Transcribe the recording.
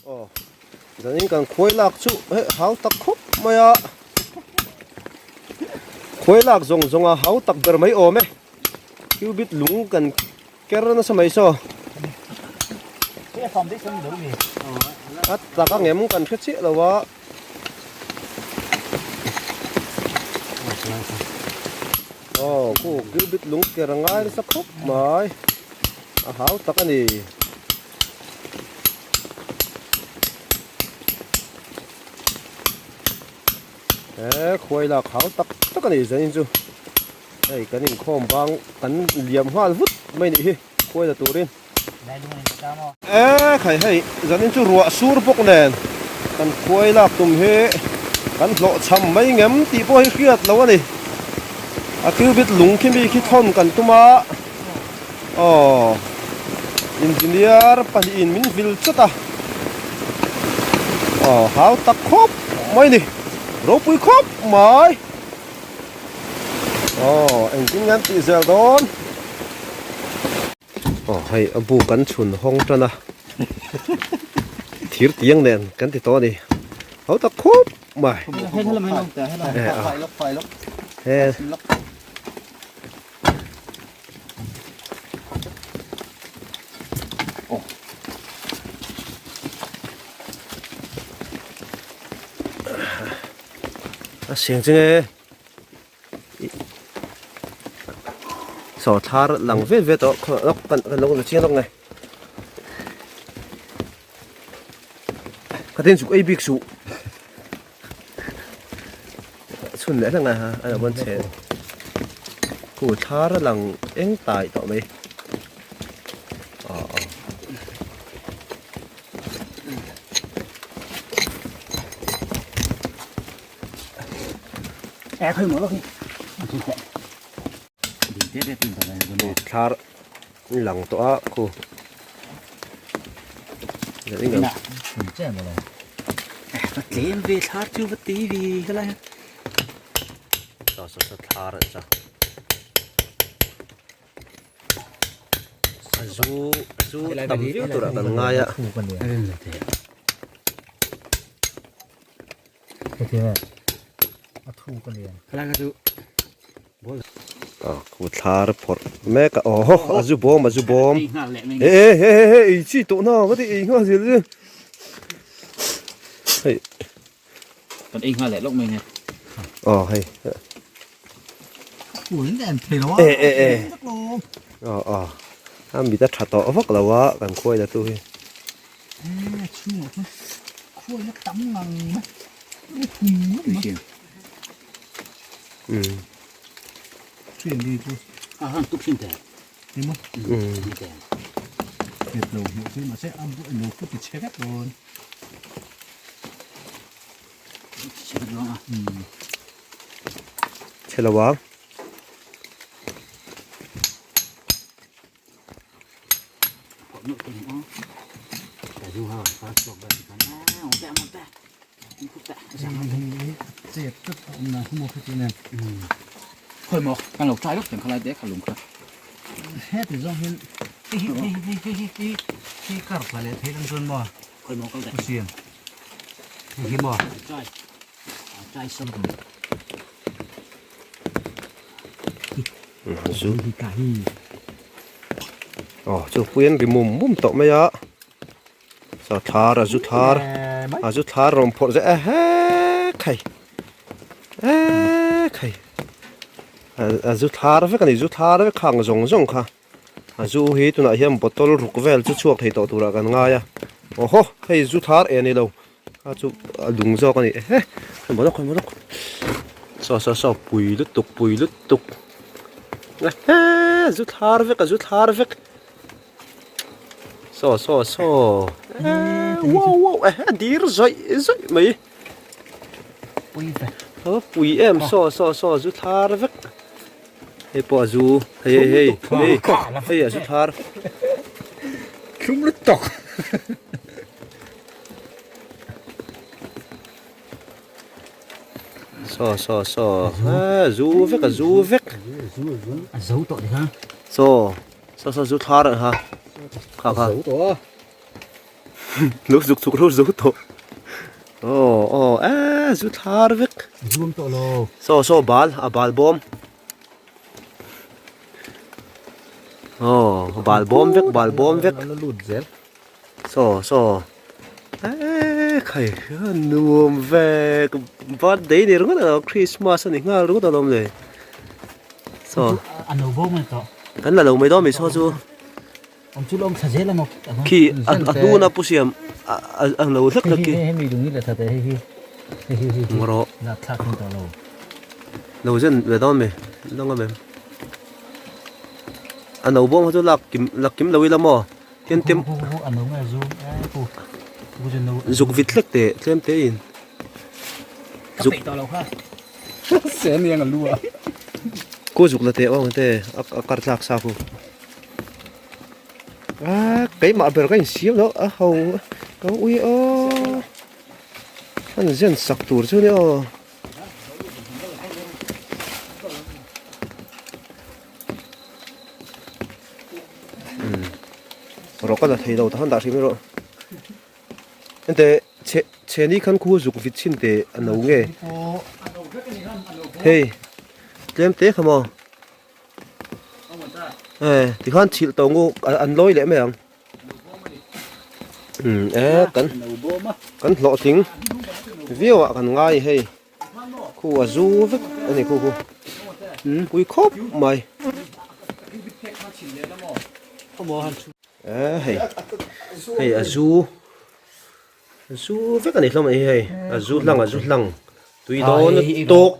Aw zanin kan khuai lak chu hei hau tak khawp mai a khuai lak zawng zawng a hau tak ber mai awm e cubit lung kan ker nasa mai saw a tak a ngem kan hre chiah lo a. Aw khu cubit lung ker a ngai nasa khawp mai a hau tak a ni. He khuai lak hau tak tak a ni zanin chu hei kan inkhawm bang kan liam nghal vut mai nih hi khuai la turin e khai hei zanin chu ruah sur bawk nen kan khuai lak tum hi kan hlawh cham mai ngem tih pawh hi hriat lo a ni a cubit lung khi mi khi thawn kan tum a. Aw engineer pahnihin min vil chat a aw hau tak khawp mai ni ropui khawp mai aw engtin nge an tih zel dawn aw hei a bu kan chhun hawng tan a thir tiang nen kan ti tawh a ni hau tak khawp mai e a. A siang chu nge sawrthar lang vet vet tawh lawk kan kan lo chiang lawk nge ka tin chuk ei bik suh. Chhun leh hleng a a lo ban chhe khu thar a lang eng tai tawh mai aw aw. Thar lang tawh a khu. Tlem ve thlar chu va tui ve helai hian. Saw saw saw thlar an cha. A zu a zu tam viau turah kan ngai a. Khu thlar phawrh mek a aw haw a zu bawm a zu bawm e e he he he ei chi tawh na ka ti ei nghal zel chu hei kan ei nghal leh lawk mai nge aw hei e e e aw aw a mit a tha tawh vak lo a kan khuai la tu hi. Chhe lo ang. Aw chu pui an ri mum mum tawh mai a saw thlar a zu thlar a zu thlar rawn phawrh zeh e hekhai ekhai a zu thlar vek a ni zu thlar vek khang zawng zawng kha a zu hi tunah hian bottle ruk vel chu chhuak thei tawh turah kan ngai a aw haw hei zu thlar e ni lo kha chu a lung zawk a ni ehe hei maw lawk hei maw lawk saw saw saw pui lutuk pui lutuk ehe zu thlar vek a zu thlar vek saw saw saw ehe wow wow ehe a dir zawih zawih mai pui ve a pui em saw saw saw zu thlar vek hei pawh a zu hei hei hei hei hei a zu thlar thlum lutuk. Saw saw saw a zu vek a zu vek a zo tawh ni ha saw saw saw zu thlar ang ha kha kha zo tawh a Lo zuk chuk ro zo tawh. Aw aw eh zu thlar vek. Zoom tawh lo. Saw saw bal a bal bawm. Aw bal bawm vek bal bawm vek. An la lut zel. Saw saw eh khai nuam vek birthday ni ringawt a Christmas a ni nghal ringawt alawm le. Saw a no bawm a ni tawh. Kan la lo mai dawn mi saw chu. Khi a hnuna pu siam a lo hlek hlek khi. Rawh. Lo zen ve dawn mi dang em em. A no bawm kha chu lak kim lak kim lo ila maw tin tem zuk vit hlek teh tlem te in zuk ku zuk la teh awng te a kar thlak sa khu. A keimah ber ka insiam loh a ho ka ui aw an zen sak tur chu nia aw. Rawh ka la thei lo takhan dah hrim erawh ente chhe chheni khan khu zuk vit chhin teh a no nge hei tlem te kha maw. Eh, tikhan chhilh tawh ngu an lawi leh mai ang. Um, eh, kan kan hlawhtling viau ah kan ngai hei. Khu a zu vek a ni khu khu. Pui khawp mai. Eh, hei. Hei a zu. Zu vek a ni hlawm a ni hei. A zu hlang a zu hlang. Tui dawn tawk.